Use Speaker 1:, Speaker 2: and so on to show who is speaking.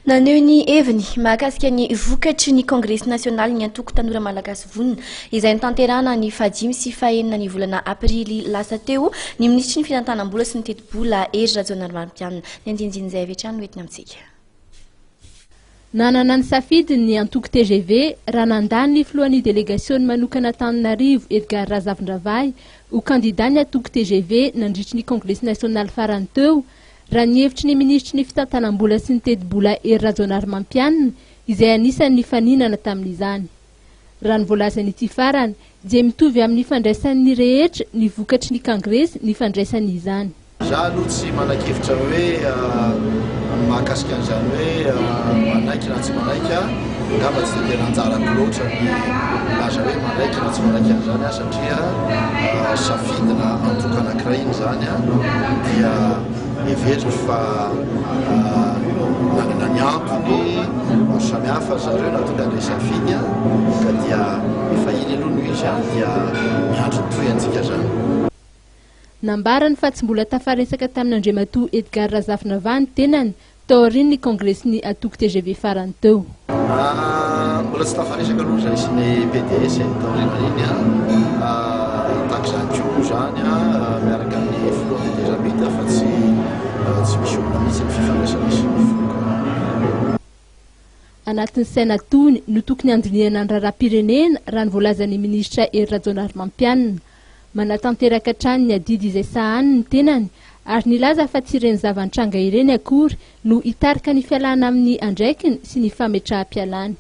Speaker 1: Naneho ny heviny mahakasika ny vokatry ny kongresy nasionalin'ny antoko Tanora Malagasy Vonona izay notanterahana ny fahadimy sy fahenina ny volana aprily lasa teo ny minisitry ny fitantanam-bola sy ny tetibola Hery Rajaonarimampianina. Ny andinindin'izay avy hatrany no entina amintsika.
Speaker 2: Nanana ny safidiny ny antoko tgv raha nandany ny filohan'ny delegasiony manokana Antananarivo Edgard Razafindravahy ho kandidàn'ny antoko tgv nandritry ny kongresy nasionaly farany teo Raha ny hevitry ny minisitry ny fitantanam-bola sy ny tetibola Hery Rajaonarimampianina izay anisan'ny nifaninana tamin'izany. Raha ny voalazan'ity farany dia mitovy amin'ny fandraisan'ny rehetra ny vokatry ny kangresy ny fandraisany izany.
Speaker 3: Za aloha tsy manan-kevitra hoe mahakasika an'izany hoe manaiky na tsy manaiky aho, angamba tsy dia tena anjarako loatra ny milaza hoe manaiky na tsy manaiky an'izany aho satria safidina antoko anankiray iny izany dia heveriko fa nanana ny antony maro samihafa ry zareo nahatonga an'ilay safidy ka dia efa iny aloha no izy dia miandry ny tohiny-tsika izany.
Speaker 2: Nambarany fa tsy mbola tafaresaka tamin'Andriamatoa Edgard Razafindravahy ny tenany taorian'ny kongresin'ny antoko tgv farany teo.
Speaker 3: Mbola tsy tafaresaka aloha izahay sy ny pds taorian'iny an. Tahaka izany koa moa izany miaraka amin'ny filoha tetezamita fa tsy tsy misy olona mihitsy ny fifandraisana sy ny filoha.
Speaker 2: Anatin'ny saina tony no tokony handinihana ny raharaham-pirenena raha ny voalazan'ny minisitra Hery Rajaonarimampianina. Manatanteraka hatrany ny adidy izay sahaniny ny tenany ary nilaza fa tsy ireny zava-nitranga ireny akory no hitarika ny fialana amin'ny andraikiny sy ny fametraham-pialany.